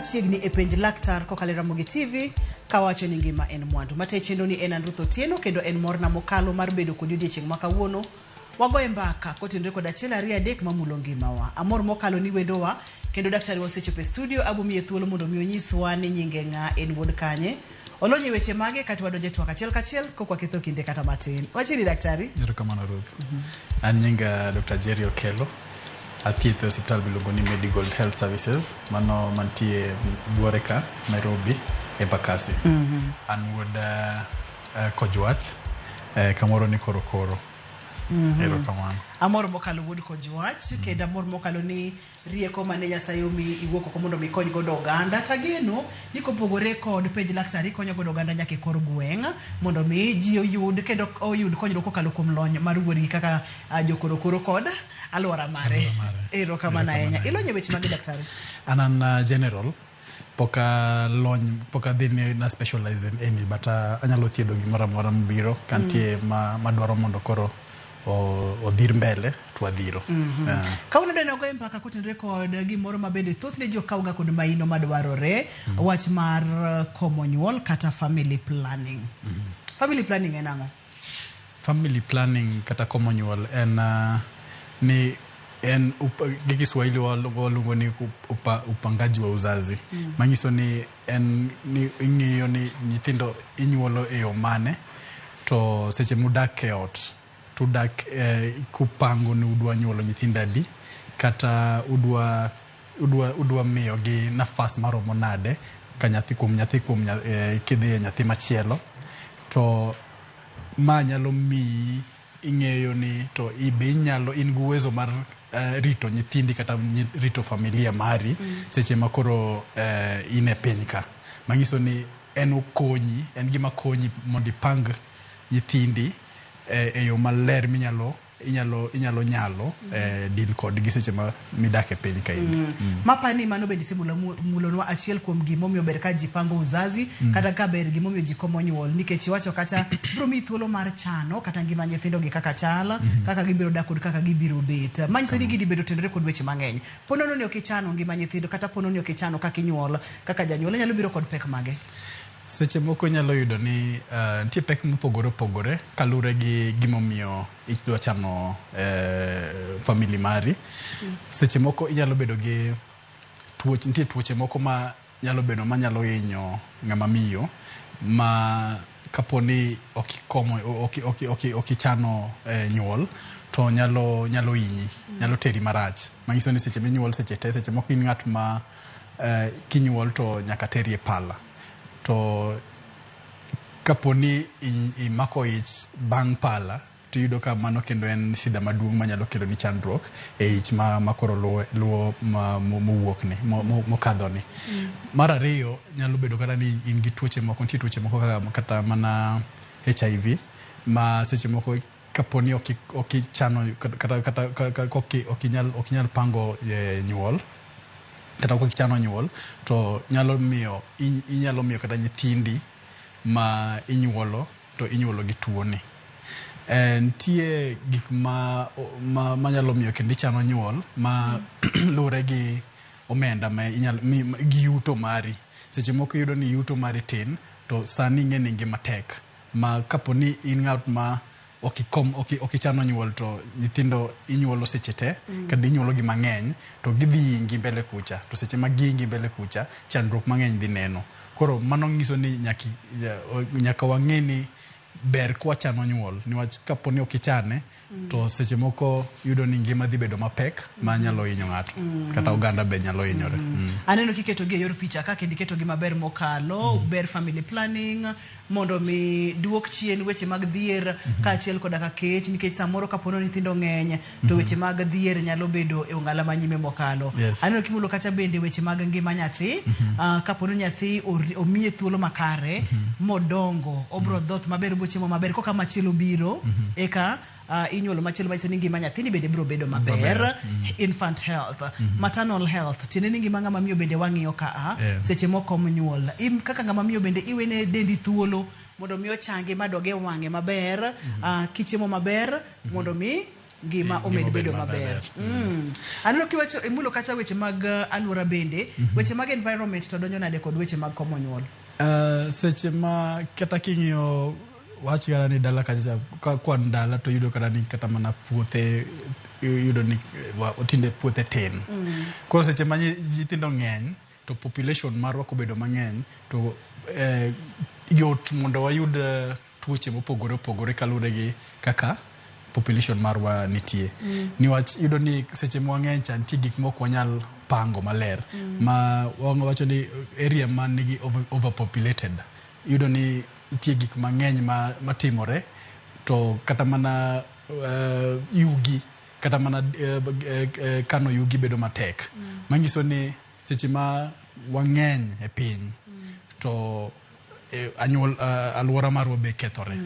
machiegni e penj laktar kokalo e Ramogi TV kawacho ni ngima en mwandu. Mate chenro ni en an Ruth Otieno kendo en morna mokalo mar bedo kodi odiechieng' ma kawuono. Wagoye mbaka kotenore kod achiel ariyo adek mamulo ngimawa. Amor mokalo ni wendowa kendo daktari wa osechopo e studio abomiye thuolo mondo mi onyiswa ni nyinge ng'a en wuod kanye. Olony e weche mage kata wadonje twak achiel kachiel kok waketho kinde kata matin. Wachini daktari. Erokamano Ruth. An nyinga Dr. Jerry Okello. Athietho e osiptal miluongo ni Medigold Health Services, mano mantie buore ka, Nairobi, Embakasi. An wuod Kojwach, kamoro ni Korokoro. Erokamano. Amor mokalo wuod Kojwach kendo amor mokalo ni rieko mane Nyasaye omiyi iwuok oko mondo mi ikony godo oganda. Tageno ni kopogore kod penj laktar ikonyo godo oganda nyaka e kor gweng' mondo mi ji oyud kendo oyud konyruok kokalo kuom lony mar wuodgi kaka jokorokoro kod alwora mare. Alwora mare. Erokamano ahinya. Erokamano. Ilony e weche mage daktari? An general, pok alony, pok adhi ni na specialize in any, but anyalo thiedho gimoro amora mobiro, ka nitie madwaro mondo koro odhir mbele, to wadhiro. Kawuono dwa wagoye mbaka kotenore kod gimoro ma bende thothne ji ok kawga kod maino madwarore, wach mar komo nyuol kata family planning. Family planning en ang'o? Family planning kata komo nyuol en ni en gi Kiswahili waluongo ni upangaji wa uzazi. Manyiso ni en ni ing'iyo ni nyithindo inyuolo e yo mane to seche mudak e ot tudak kupango ni udwa nyuolo nyithindo adi kata udwa miyo gi nafas maromo nade ka nyathi kuom nyathi kuom kidhi e nyathi machielo to ma nyalo miyi ing'eyo ni to be inyalo in gi uwezo mar rito nyithindi kata rito familia mari seche ma koro in e piny ka. Manyiso ni en okonyi, en gima konyi mondo ipang nyithindi e yo maler minyalo inyalo nyalo deal kodgi seche ma midak e piny kaendi. Mapani mano bende isemulo mulonwa achiel kuom gimomiyo ber ka ji pango uzazi kata ka ber gimomiyo ji komo nyuol nikech iwacho kacha biro miyi thuolo mar chano kata ngima nyithindo gi kaka chal kaka gibiro dak kod kaka gibiro bet manyiso ni gini bedo tenore kod weche mang'eny ponono ni ok ichano ngima nyithindo kata ponono ni ok ichano kaka inyuol kaka janyuol inyalo biro kod pek mage. Seche moko inyalo yudo ni nitie pek mopogore opogore kaluwore gi gimomiyo idwa chano family mari. Seche moko inyalo bedo gi tuoche, nitie tuoche moko ma nyalo bedo manyalo hinyo ng'ama miyo ma kapo ni ok ikomo ok ichano nyuol to nyalo hinyi, nyalo teri marach. Manyiso ni seche minyuol seche te, seche moko in ng'at ma kinyuol to nyaka teri e pala. To kapo ni imako ich bang' pala to iyudo ka mano kendo en shida maduong' manyalo kelo ni chandruok e ich ma koro luwo mowuok ni mokadho ni. Mar ariyo nyalo bedo kata ni in gi tuoche moko, nitie tuoche moko kaka kata mana HIV ma seche moko kapo ni ok ichano kata ok inyal pango nyuol kata ok ichano nyuol to nyalo miyo inyalo miyo kata nyithindi ma inyuolo to inyuolo gi tuo ni. Nitie gik ma nyalo miyo kendo ichano nyuol ma luwore gi omenda ma inyalo gi yuto mari. Seche moko iyudo ni yuto mari tin to sani ing'e ni ngima tek ma kapo ni in ng'at ma ok ichano nyuol to nyithindo inyuolo seche te kata inyuolo gi mang'eny to gidhi hingi mbele kucha to seche ma gihingi mbele kucha chandruok mang'eny dhi neno. Koro mano nyiso ni nyaka wang'e ni ber kwachano nyuol niwach kapo ni ok ichane to seche moko yudo ni ngima dhi bedo mapek ma nyalo hinyo ng'ato kata oganda be nyalo hinyore. Aneno kiketo gi e yor picha ka kendo iketo gi maber mokalo ber family planning mondo mi duok chien weche mag dhier kaachiel koda ka kech nikech samoro kapo ni nyithindo ng'eny to weche mag dhier nyalo bedo e ong'ala manyime mokalo. Aneno kimulo kacha bende weche mag ngima nyathi kapo ni nyathi omiye thuolo makare modongo obro dhoth maber obro chiemo maber koka machielo biro eka inyuolo machielo manyiso ni ngima nyathini bende biro bedo maber. Infant health, maternal health tiende ni ngima ng'ama miyo bende wang'iyo ka seche mokom nyuol kaka ng'ama miyo bende iwene dendi thuolo mondo mi ochangi madog e wang'e maber kichiemo maber mondo mi ngima omed obed bedo maber. Maber. Aneno kiwacho imulo kacha weche mag alwora bende, weche mag environment to donjo nade kod weche mag komo nyuol? Seche ma kata king'iyo wach kata ni dala kacha ka kwan dala to iyudo kata ni kata mana puothe iyudo ni tinde puothe tin. Koro seche ma nyithindo ng'eny to population marwa kobedo mang'eny to yot mondo wayud tuoche mopogore opogore kaluwore gi kaka population marwa nitie. Niwach iyudo ni seche ma wang'eny cha nitie gik mok wanyal pango maler. Ma wawacho ni area man nigi overpopulated. Iyudo ni nitie gik mang'eny matimore to kata mana yugi kata mana kano yugi bedo matek. Manyiso ni seche ma wang'eny e piny to anyuol alwora marwa be kethore.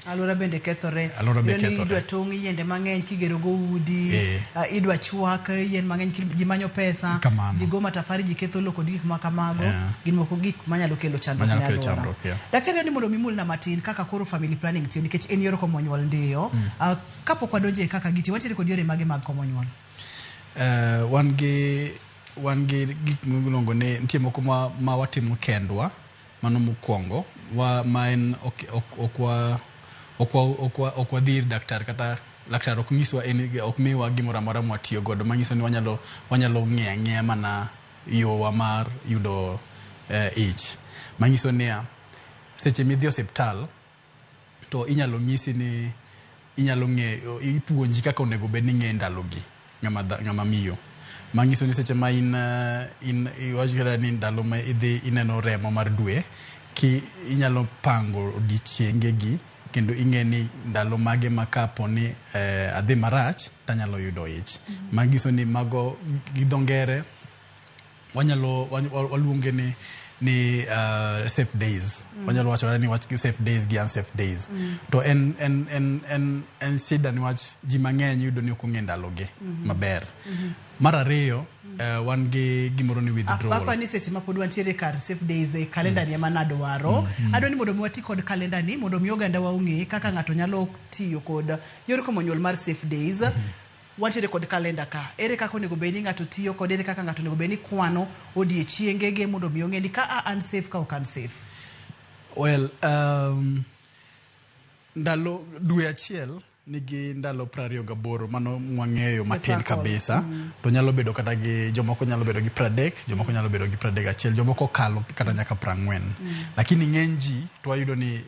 Alwora bende kethore. Alwora be Iyudo ni kethore. Idwa tong' yiende mang'eny kigero go udi, idwa chwak yien mang'eny ji manyo pesa, Kamano. ji go matafari, ji ketho lowo kod gik ma kamago. Gin moko gik manyalo kelo chandruok Manyalo ne kelo alwora. chandruok, yeah. Daktari ni mondo mi imulna matin kaka koro family planning tiyo nikech en yor komo nyuol ndiyo. Kapok wadonjo e kaka gitiyo, wantiere kod yore mage mag komo nyuol? Wan gi gik miluongo ni nitie moko ma watimo kendwa mano mokwongo wa, ma en ok wadhi ir daktar kata laktar ok nyiswa en ok miwa gimoro amora mwatiyo godo manyiso ni wanyalo ng'iyo ang'iya mana yowa mar yudo ich manyiso niya seche midhi osiptal to inyalo nyisi ni inyalo ng'eyo ipuonji kaka onego bed ni ing'e ndalogi ng'ama miyo manyiso ni seche ma in iwach kata ni ndalo ma idhi ineno remo mar dwe ki inyalo pango odiechiengegi kendo ing'e ni ndalo mage ma kapo ni adhi marach tanyalo yudo ich. Manyiso ni mago gi dho ngere wanyalo waluonge ni safe days. Wanyalo wacho ni wach safe days gi unsafe days. To en shida niwach ji mang'eny yudo ni ok ong'e ndalogi maber. Mar ariyo, wan gi gimoro ni withdrawal. Apa ni seche ma pod wantiere kar safe days e kalenda ni ema nadwaro. Adwa ni mondo mi wati kod kalenda ni mondo mi oganda wa ong'e kaka ng'ato nyalo tiyo kod yor komo nyuol mar safe days. Wantiere kod kalenda ka. Ere kaka onego bed ni ng'ato tiyo kod ere kaka ng'ato onego bed ni kwano odiechiengege mondo mi ong'e ni ka a unsafe ka ok unsafe. Well, ndalo dwe achiel nigi ndalo 28 mano mwang'eyo matin circle. kabisa. To nyalo bedo kata gi jomoko nyalo bedo gi 30, jomoko nyalo bedo gi 31, jomoko kalo kata nyaka 40. Lakini ng'eny ji to wayudo ni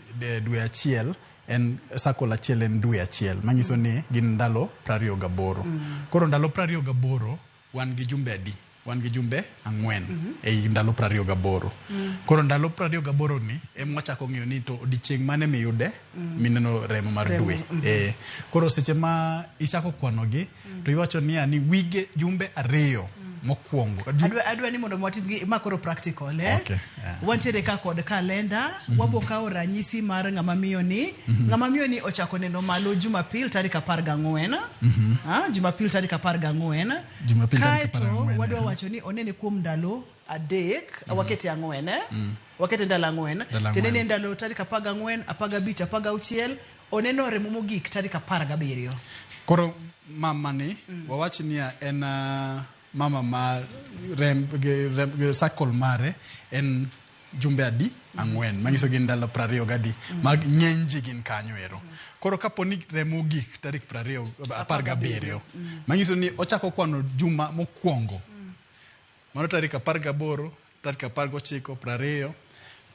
dwe achiel en circle achiel en dwe achiel manyiso ni gin ndalo 28. Koro ndalo 28 wan gi jumbe adi? Wan gi jumbe 4 ei ndalo 28. Koro ndalo 28 ni ema wachako ng'iyo ni to odiechieng' mane miyude mineno remo mar dwe. Koro seche ma ichako kwanogi to iwacho niya ni wige jumbe 2 mokwongo. Adwa ni mondo watim gi ma koro practical, eh? Okay, yeah. Wantiere ka kod kalenda, wabo kawo ranyisi mar ng'ama miyo ni. Ng'ama miyo ni ochako neno malo Jumapil tarik 14. Jumapil tarik 14. Jumapil tarik Kaeto 14, wadwa wacho ni onene kuom ndalo 3, wakete 4, eh? Wakete ndalo 4. Ndalo Tiende ni ang'wen. ndalo tarik 14, 15, 16, oneno remo mogik tarik 17. Koro mama ni, wawach niya en mama ma rem, circle mare en jumbe adi? 4, manyiso gin ndalo 20 gadi. Ma ng'eny ji gin kanyo ero. Koro kapo ni remo ogik tarik 17, manyiso ni ochako kwano juma mokwongo. Mano tarik 18, tarik 19,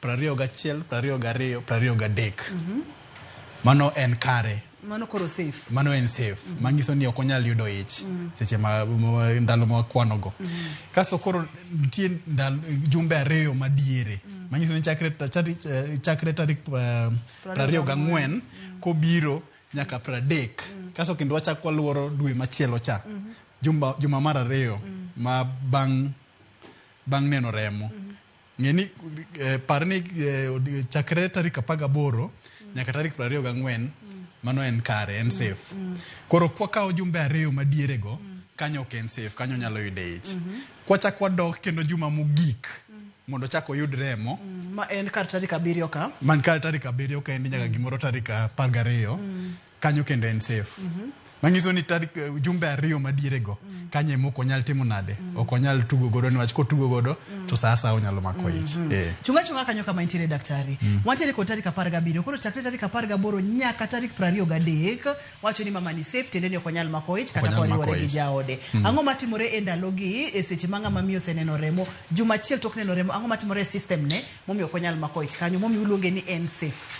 20, 21, 22, 23. Mano en kare. Mano koro safe. Mano en safe. Manyiso ni ok onyal yudo ich seche ma ndalo ma wakwanogo. Kasto koro nitie jumbe 2 madiere. Manyiso ni chakre tarik 24 kobiro nyaka 30. Kasto kendo wachako waluoro dwe machielo cha. Juma mar 2 ma bang' neno remo. Ng'e ni par ni chakre tarik 18 nyaka tarik 24 mano en kare, en safe. Koro kwakawo jumbe 2 madiere go, kanyo ok en safe, kanyo nyalo yude ich. Kwachak wadok kendo juma mogik mondo chak oyud remo. Ma en kar tarik 7 ka. Man kar tarik 7 ka endi nyaka gimoro tarik 12, kanyo kendo en safe. Manyiso ni tarik jumbe ariyo madierego kanyo ema ok onyal timo nade, ok onyal tugo godo niwach kotugo godo to sa asaya onyalo mako ich. Chunga chunga kanyo kama intiere daktari. Wantiere kod tarik 17. Koro chakre tarik 18 nyaka tarik 23 wacho ni mama ni safe, tiende ni ok onyal mako ich kata onyal mako koriwore gi ich. jaode. Ang'o matimore e ndalogi e seche ma ng'ama miyo oseneno remo, juma achiel tok neno remo, ang'o matimore e system ne momiyo ok onyal mako ich kanyo, momiyo uluonge ni en safe?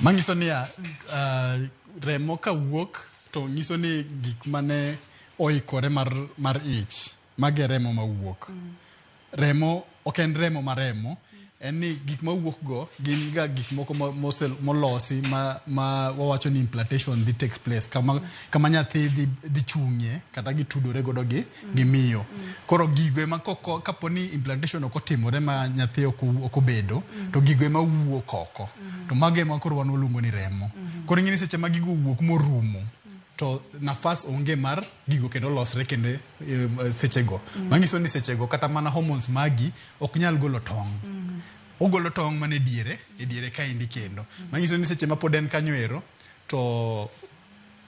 Manyiso niya, remo kawuok to nyiso ni gik mane oikore mar ich, mage e remo mawuok. Remo ok en remo ma remo, en ni gik mawuok go gin ga gik moko molosi ma wawacho ni implantation dhi take place kama nyathi dhi chung'ie kata gitudore godo gi miyo. Koro gigo ema kapo ni implantation ok otimore ma nyathi ok obedo, to gigo ema wuok oko. To mago ema koro wan waluongo ni remo. Koro ing'e ni seche ma gigo owuok morumo, to nafas onge mar gigo kendo losre kendo sechego. Manyiso ni sechego kata mana hormones magi ok nyal golo tong'. Ogolo tong' mana e diere kaendi kendo. Manyiso ni seche ma pod en kanyo ero, to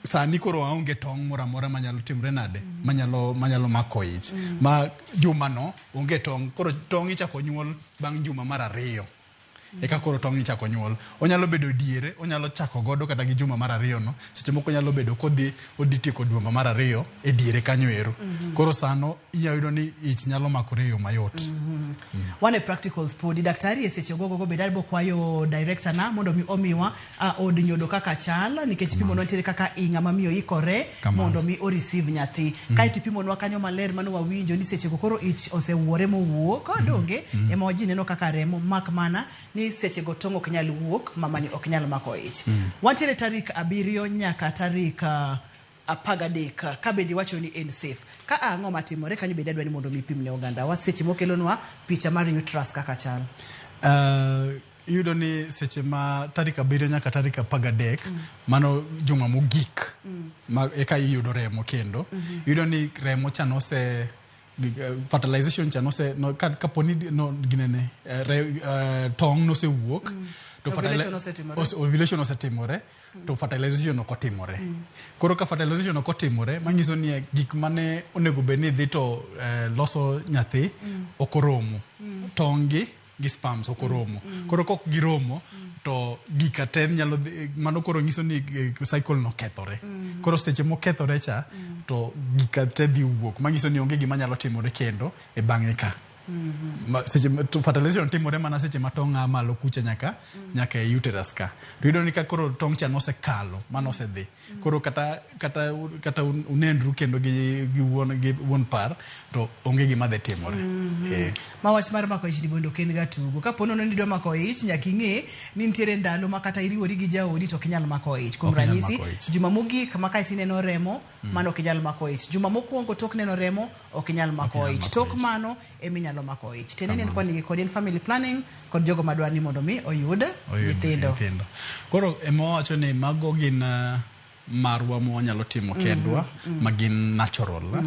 sani koro aonge tong' moro amora manyalo timore nade, manyalo mako ich. Ma jumano onge tong', koro tong' ichako nyuol bang' juma mar 2. Eka koro tong' ichako nyuol. Onyalo bedo diere, onyalo chako godo kata gi juma mar 2 no. Seche moko onyalo bedo kodhi odhi tieko juma mar 2 e diere kanyo ero. Koro sano inyalo yudo ni ich nyalo makore e yo mayot. Wan e practicals podi. Daktari e seche gogo go bende abo kwayo director na mondo mi omiwa od nyodo kaka chal, nikech pimonwa nitiere kaka i ng'ama miyo ikore mondo mi o receive nyathi. Kaeto ipimonwa kanyo maler mano wawinjo ni seche go koro ich osewuore mowuok, donge? Ema ji neno kaka remo, mak mana ni seche go tong' ok nyal wuok, mamani ok nyal mako ich. Wantiere tarik 7 nyaka tarik 13, ka bende iwacho ni en safe. Ka ang'o matimore kanyo bende adwa ni mondo mi pim ne oganda wa seche mokelonwa picha mar uterus kaka chal. Iyudo ni seche ma tarik 7 nyaka tarik 13, mano juma mogik, ma eka iyudo remo kendo. Iyudo ni remo cha nose, fertilization cha nose, no, kapo ni no, ginene, tong' nosewuok, to Ovulation osetimore. Ovulation osetimore, to fertilization ok otimore. Koro ka fertilization ok otimore, manyiso ni gik mane onego bed ni dhi to loso nyathi ok oromo. Tong' gi sperms ok oromo. Koro kok giromo, to gika te nyalo dhi, mano koro nyiso ni cycle no kethore. Koro seche mokethore cha, to gika te dhi wuok, manyiso ni onge gima nyalo timore kendo e bang'e ka. Ma, seche ma, to fertilization timore mana seche ma tong' a malo kucha nyaka e uterus ka. To iyudo ni ka koro tong' cha nosekalo, mano osedhi. Koro kata unenru kendo gi wuon par, to onge gima dhi timore. Ma wach mar mako ich ni bende ok en ga tugo. Kapo nono ni idwa mako ich, nyaka ing'e ni nitiere ndalo ma kata iriwori gi jaodi to ok inyal mako ich. Kuom Ok inyal ranyisi, mako ich. juma mogik ma kae tineno remo, mano ok inyal mako ich. Juma mokwongo tok neno remo, ok inyal mako Ok inyal ich. mako Tok ich. mano ema inyalo mako ich. Tiende ni en Kamano. koni kod en family planning kod jogo madwaro ni mondo mi oyud Oyud nyithindo. nyithindo. Koro ema wawacho ni mago gin marwa ma wanyalo timo kendwa, ma gin natural.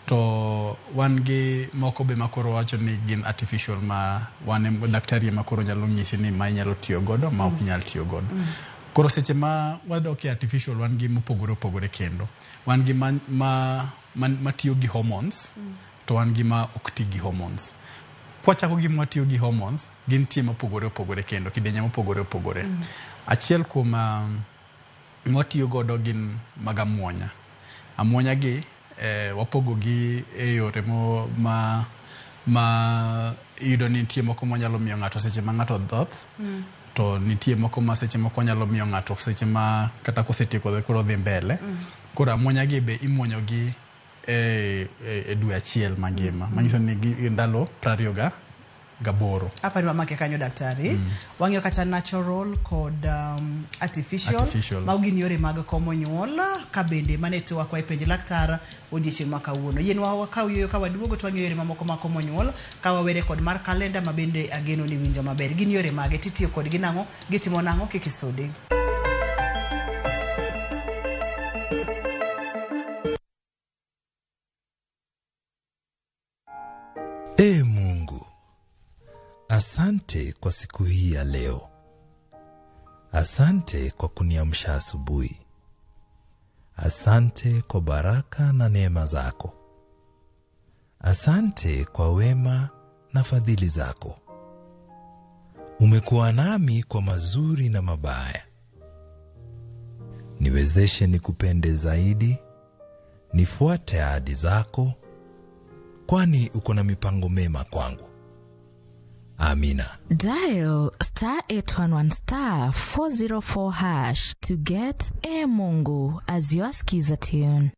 To wan gi moko be makoro wacho ni gin artificial, ma wan daktari ema koro nyalo nyisi ni ma inyalo tiyo godo, ma ok inyal tiyo godo. Koro seche ma wadok e artificial, wan gi mopogore opogore kendo. Wan gi matiyo gi hormones, to wan gi ma ok ti gi hormones. Kwachako gi matiyo gi hormones, gintie mopogore opogore kendo, kidienje mopogore opogore. Achiel kuom mwatiyo godo gin mag amuonya. Amuonya gi wapogo gi e yore ma iyudo ni nitie moko manyalo miyo ng'ato seche ma ng'ato dhoth, to nitie moko ma seche moko nyalo miyo ng'ato seche ma kata kosetieko koro dhi mbele. Koro amuonya gi be imuonyo gi e dwe achiel mangima, manyiso ni gi ndalo 28. Apani wamake kanyo daktari. Wang'iyo kata natural kod artificial. Artificial. Mago gin yore mag komo nyuol, ka bende mane to wakwayo penj laktar odiechieng' ma kawuono. Yienwa wakaw yueyo ka waduogo to wang'iyo yore mamoko mag komo nyuol, ka wawere kod mar kalenda ma bende ageno ni winjo maber. Gin yore mage, titiyo kodgi nang'o, gitimo nang'o, kik isudi. Ee Mungu, asante kwa siku hii ya leo. Asante kwa kuniamsha asubuhi. Asante kwa baraka na neema zako. Asante kwa wema na fadhili zako. Umekuwa nami kwa mazuri na mabaya. Niwezeshe nikupende zaidi, nifuate ahadi zako, kwani uko na mipango mema kwangu. Amina. Dial star 811 star 404 hash to get E Mungu as your skiza tune.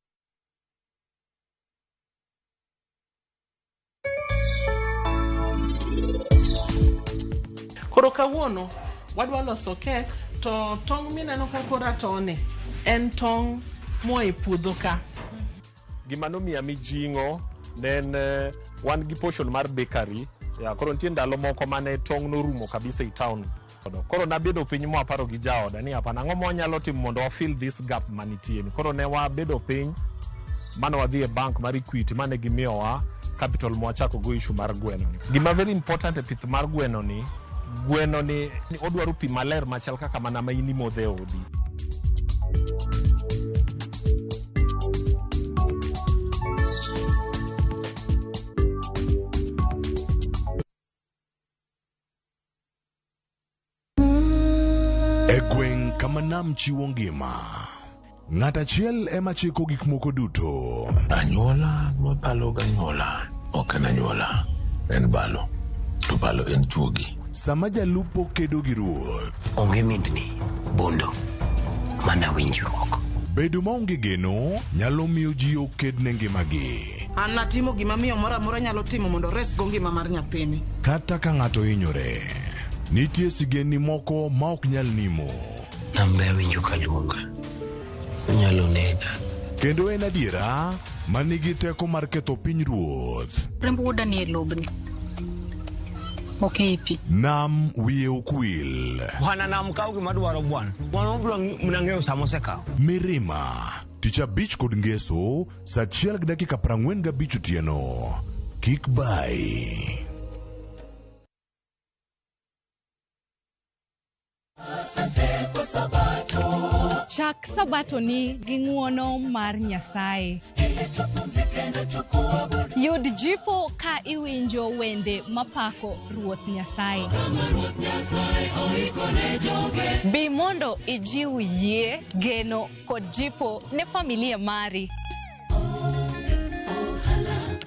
Koro kawuono wadwa loso kek to tong' mineno ka koro atone en tong' moa e puodho ka. Gima nomiya mijing'o ne en wan gi portion mar bakery ya, koro nitie ndalo moko mane tong' norumo kabisa e town. Koro nabedo piny mwaparo gi jaoda ni hapana, ang'o mwanyalo timo mondo wa fill this gap manitie ni. Koro ne wabedo piny mane wadhi e bank mar Equity mane gimiyowa capital mwachako go issue mar gweno ni. Gima very important e pith mar gweno ni, gweno ni odwaro pi maler machal kaka mana ma in imodho e odi. E gweng' kama nam chiwo ngima, ng'at achiel ema chiko gik moko duto. Anyuola mabalo ganyuola ok en anyuola, en balo. To balo en chuogi. Sama jalupo kedo gi ruoth, Onge mindni, bondo, mana winjruok. Bedo maonge geno nyalo miyo ji oked ne ngimagi. An natimo gima miyo moro amora nyalo timo mondo oresgo ngima mar nyathini. Kata ka ng'ato hinyore, nitie sigendni moko ma ok nyal nimo. Nambe awinjo ka luonga. Onyalo nega. Kendo en adiera ma nigi teko mar ketho piny ruoth. Remb wuoda nie lobni. Ok ei pi. Nam wiye ok wil. Bwana nam kaw gima dwaro bwana. Bwana obiro mana ng'eyo sama osekawo. Mirima, tich abich kod ngeso, saa achiel gi dakika 45 otieno. Kik bai. Chak sabato ni gi ng'uono mar Nyasaye. Yud jipo ka iwinjo wende mapako Ruoth Nyasaye. Bi mondo ijiw yie, geno kod jipo ne familia mari.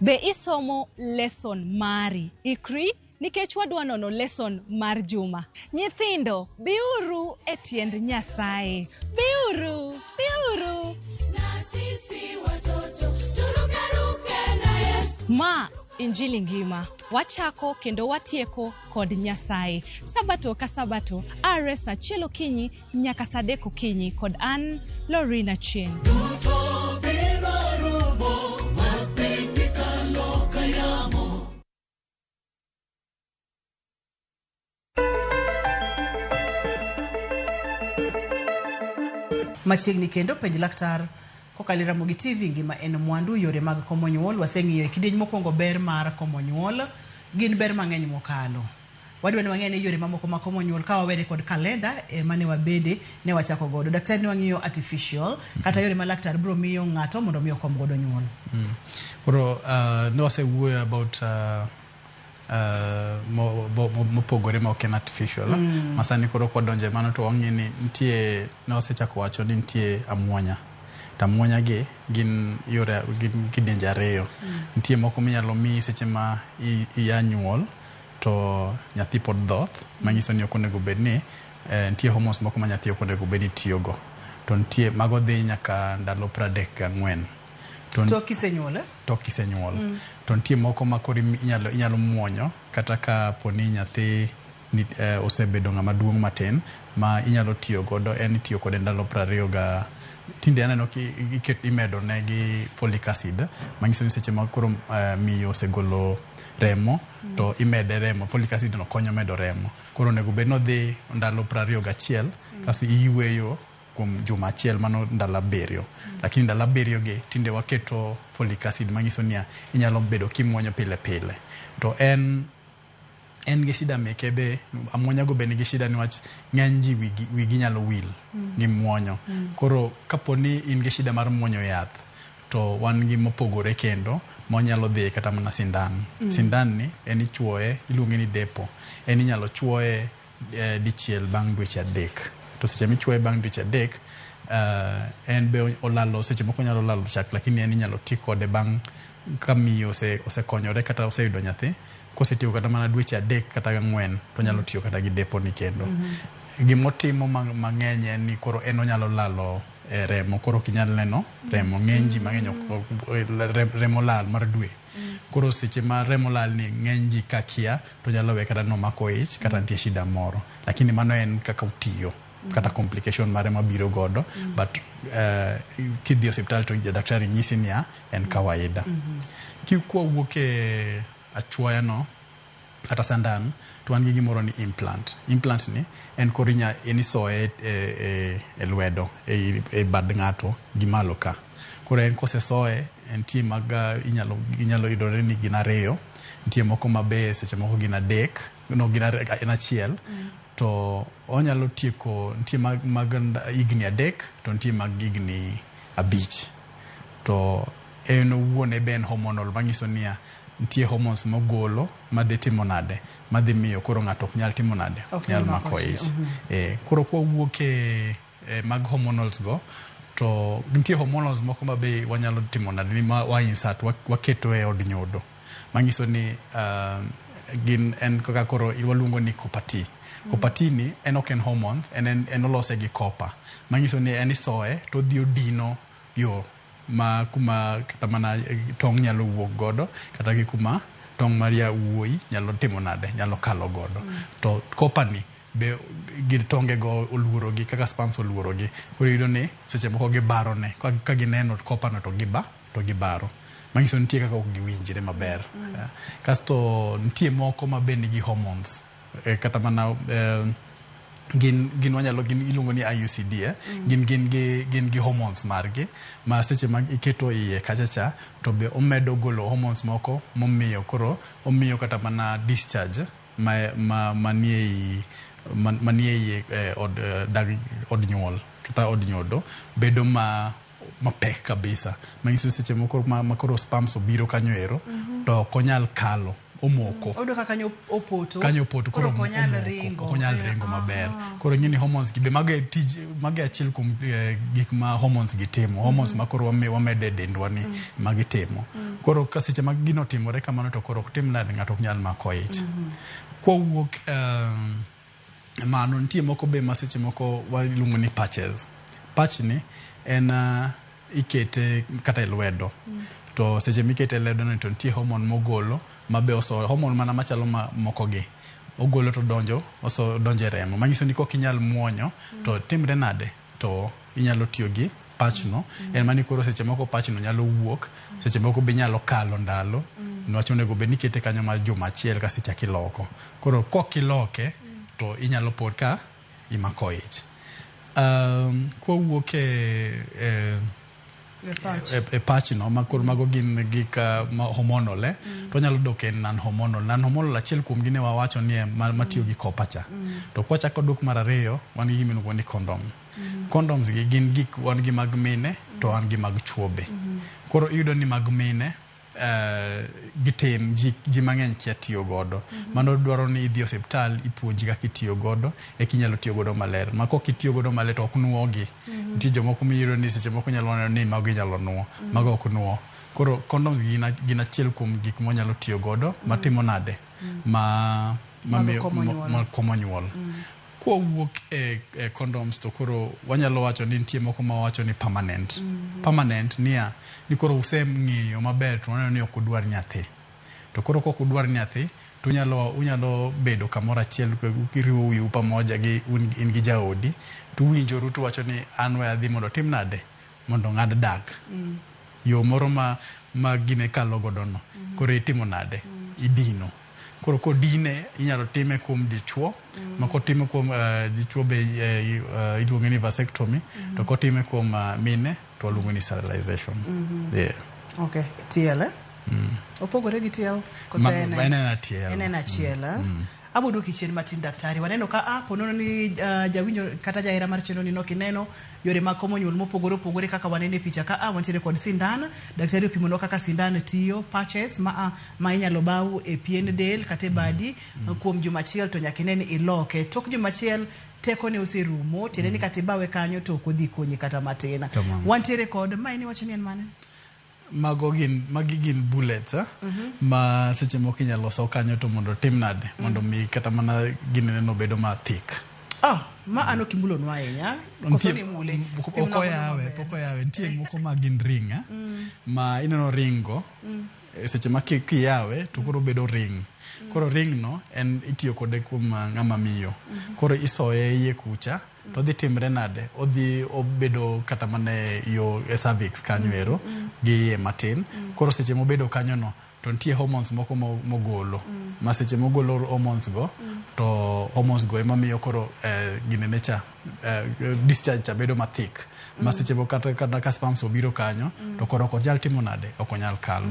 Be isomo lesson mari? Ikri nikech wadwa nono lesson mar juma. Nyithindo, biuru e tiend Nyasaye. Biuru, biuru. Ma Injili ngima. Wachako kendo watieko kod Nyasaye. Sabato ka sabato, are saa achiel okinyi nyaka saa adek okinyi kod an Lorina Chieng. Machiegni kendo penj laktar kokalo e Ramogi TV ngima en mwandu yore mag komo nyuol. Waseng'iyo e kidieny mokwongo ber mar komo nyuol, gin ber mang'eny mokalo. Wadwa ni wang'e ni yore mamoko mag komo nyuol ka wawere kod kalenda mane wabende ne wachako godo. Daktari ne wang'iyo artificial kata yore ma laktar biro miyo ng'ato mondo mi okom godo nyuol. Koro ne wasewuoyo about mopogore ma ok en artificial. Masani koro kwadonje mano to wang'e ni nitie, ne wasechako wacho ni nitie amuonya. To amuonya gi gin yore, gin kidienje ariyo. Nitie moko minyalo miyi seche ma iya nyuol to nyathi pod dhoth, manyiso ni ok onego bed ni nitie hormones moko ma nyathi ok onego bed ni tiyogo. To nitie mago dhi nyaka ndalo 34. To kisenyuol, eh? Tok kisenyuol. To nitie moko ma koro inyalo muonyo kata ka poni nyathi ni, osebedo ng'ama duong' matin ma inyalo tiyo godo, en itiyo kode ndalo 20 ga tinde aneno ki imedo ne gi folic acid manyiso ni seche ma koro miyo osegolo remo to imede remo, folic acid no konyo medo remo. Koro onego bed ni odhi ndalo 21 kasto iyweyo kuom juma achiel, mano ndalo 7. Lakini ndalo 7 gi tinde waketo folic acid manyiso niya inyalo bedo kimuonyo pile pile. To en En gi shida meke be, amuonya go be nigi shida niwach ng'eny ji wigi, wigi nyalo wil gi muonyo. Koro kapo ni in gi shida mar muonyo yath, to wan gi mopogore kendo monyalo dhi kata mana sindan. Sindan ni en ichuoye, iluonge ni depo. En inyalo chuoye dichiel bang' dweche 3. To seche michuoye bang' dweche 3, en be olalo, seche moko onyalo lalo chak, lakini en inyalo ti kode bang' ka miyo osekonyore kata oseyudo nyathi. Kosetiyo kata mana dweche 3 kata 4, to onyalo tiyo kata gi depo ni kendo. Gimotimo mang'eny en ni koro en onyalo lalo remo, koro ok inyal neno remo. Ng'eny ji mang'eny remo lal mar dwe. Koro seche ma remo lal ni ng'eny ji ka kia to nyalo we kata nomako ich kata nitie shida moro. Lakini mano en kaka otiyo kata complication mare mabiro godo, but kidhi e osiptal to daktari nyisi niya en kawaida. Kwawuok e achuoya no kata sandan, to wan gi gimoro ni implant. Implant ni en koro en isoye e lwedo, e bad ng'ato gi malo ka. Koro en kosesoye, entie mag inyalo yudore ni gin 2, nitie moko ma be seche moko gin 3, no gin en 1. To onyalo tieko, nitie mag higni 3 to nitie mag higni 5. To en owuon be en hormonal, manyiso niya nitie hormones mogolo madhi timo nade, madhi miyo koro ng'ato ok nyal timo nade, ok nyal mako ich. Koro kwawuok e mag hormonals go, to nitie hormonals moko ma be wanyalo timo nade, ni ma wa insert, waketo e od nyodo, manyiso ni gin en kaka koro waluongo ni copper T. Copper T ni en ok en hormones, en olose gi copper, manyiso ni en isoye to odhi odino yo ma kuma kata mana tong' nyalo wuok godo, kata gi kuma tong' mar yawuoyi nyalo timo nade, nyalo kalo godo. To copper ni be gi tonge go oluorogi kaka sperms oluorogi. Koro iyudo ni seche moko gibarone, ka gineno copper no to gibaro. Manyiso nitie kaka ok giwinjre maber. Kasto nitie moko ma be nigi hormones, kata mana gin wanyalo, gin iluongo ni IUCD, gin gi hormones margi ma seche ma iketo iye kacha cha to be omedo golo hormones moko momiyo koro omiyo kata mana discharge manie iye od nyuol kata od nyodo bedo mapek kabisa. Manyiso seche moko ma koro sperms obiro kanyo ero, to ok onyal kalo, omoko. Oyudo ka kanyo opoto. Kanyo opoto, koro ok onyal ringo. Ok onyal ringo maber. Koro ing'e ni hormones gi be mago e tij, mago e achiel kuom gik ma hormones gi timo. Hormones ma koro wamedo e dendwa ni ma gitimo. Koro ka seche ma gino otimore kamano to koro ok tim nade, ng'ato ok nyal mako ich. Kwawuok mano, nitie moko be ma seche moko waluongo ni patches. Patch ni en ikete kata e lwedo. To seche mikete e lwedo no to nitie hormone mogolo ma be oso, hormone mana machalo moko gi. Ogolo to donjo, oso donjo e remo. Manyiso ni kok inyal muonyo, to timre nade, to inyalo tiyo gi patch no. En mani koro seche moko patch no nyalo wuok, seche moko be nyalo kalo ndalo. Niwach onego bed ni ikete kanyo mar juma achiel kasto ichako iloko. Koro kok iloke, to inyalo po ka imako ich. Kwawuok e patch no, ma koro mago gin gik ma hormonal, to wanyalo dok e non-hormonal. Non-hormonal achiel kuom gi ne wawacho ni matiyo gi copper cha. To kwachako dok mar ariyo, wan gi gima iluongo ni condom. Condoms gi gin gik, wan gi mag mine to wan gi mag chuo be. Koro iyudo ni mag mine gitin, ji mang'eny kia tiyo godo. Mano dwaro ni idhi e osiptal ipuonji kaka itiyo godo, eka inyalo tiyo godo maler. Ma kok itiyo godo maler to ok nuogi. Nitie jomoko miyudo ni seche moko nyalo neno ni mago inyalo nuo, mago ok nuo. Koro condoms gin achiel kuom gik mwanyalo tiyo godo matimo nade, ma komo nyuol. Kwawuok e condoms to koro wanyalo wacho ni nitie moko ma wacho ni permanent. Permanent niya, ni koro useng'iyo maber to waneno ni ok udwar nyathi. To koro kok udwar nyathi, to unyalo bedo kamoro achiel, iriwo wiu pamoja gi in gi jaodi, to uwinjoru to uwacho ni an we adhi mondo otim nade, mondo ong'ad dak. Yo moro ma gine kalo godo no. Koro itimo nade? Idino. Koro kodine inyalo time kuom dichuo, ma kotime kuom dichuo be iluonge ni vasectomy, to kotime kuom mine to waluongo ni sterilization. Yeah. Okay, tiele. Opogore gi TL koso Ma- en en achiel. En en achiel. Eh? Abo duoki chien matin daktari. Waneno ka a ponono ni jawinjo kata jahera mar chenro ni nok ineno yore mag komo nyuol mopogore opogore kaka waneno e picha ka a wantiere kod sindan. Daktari opimonwa kaka sindan tiyo, patches ma a ma inyalo baw e pien del kata e badi kuom juma achiel to nyaka ine ni iloke. Tok juma achiel tekone oserumo, tiende ni kata ibawe kanyo to ok odhi konyi kata matin. Kamano. Wantiere kod ma en iwacho ni en mane? Mago gin magi gin bullets eh? Ma seche moko inyalo so kanyo to mondo otim nade mondo mi kata mana ginene bedo ma thick. Ah, ma an ok imulonwa ahinya. Koso Nitie- ni mule. ok oyawe pok oyawe nitie moko ma gin ring eh? Ma ineno ring go seche ma kiyawe to koro bedo ring. Koro ring no en itiyo kode kuom ng'ama miyo. Koro isoye iye kucha to odhi timre nade odhi obedo kata mana e yo e cervix kanyo ero gi iye matin. Koro seche mobedo kanyo no to nitie hormones moko mogolo ma seche mogolo hormones go to hormones go ema miyo koro ginene cha discharge cha bedo mathik ma seche moko kata ka sperms obiro kanyo to koro ok onyal timo nade ok onyal kalo.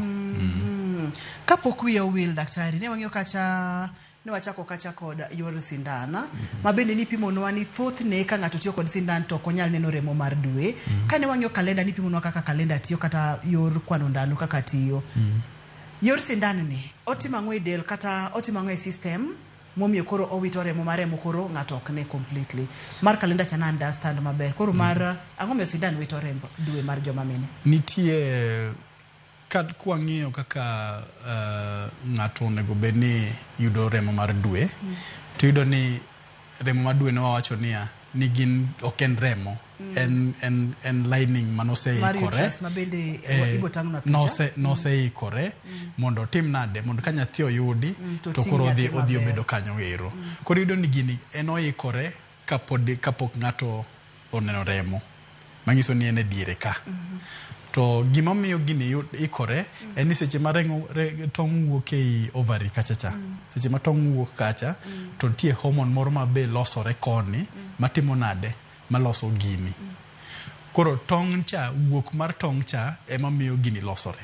Kapok wiya owil daktari, ne wang'iyo kacha ne wachako kacha kod yor sindan ma bende nipimonwa ni thothne ka ng'ato tiyo kod sindan to ok onyal neno remo mar dwe. Kane wang'iyo kalenda nipimonwa kaka kalenda tiyo kata yor kwano ndalo kaka tiyo. Yor sindan ni otimo ang'o e del kata otimo ang'o e system momiyo koro owito remo ma remo koro ng'ato ok ne completely. Mar kalenda cha na understand maber. Koro mar ang'o miyo sindan wito remb dwe mar joma mine? Nitie ka kwang'iyo kaka ng'ato onego bed ni yudo remo mar dwe to iyudo ni remo mar dwe ne wawacho niya ni gin ok en remo en lining Mar manoseikore uterus ma bende ibo tang'nwa picha. Noseikore mondo otim nade mondo ka nyathi oyudi to to ting' koro nyathi odhi maber. obedo kanyo ero. Koro iyudo ni gini en oikore kapok ng'ato oneno remo manyiso ni en e diere ka. To gima miyo gini ikore en ni seche ma tong' wuok ei ovary kacha cha seche ma tong' wuok kacha to nitie hormone moro ma be losore koni matimo nade maloso gini. Koro tong' cha wuok mar tong' cha ema miyo gini losore.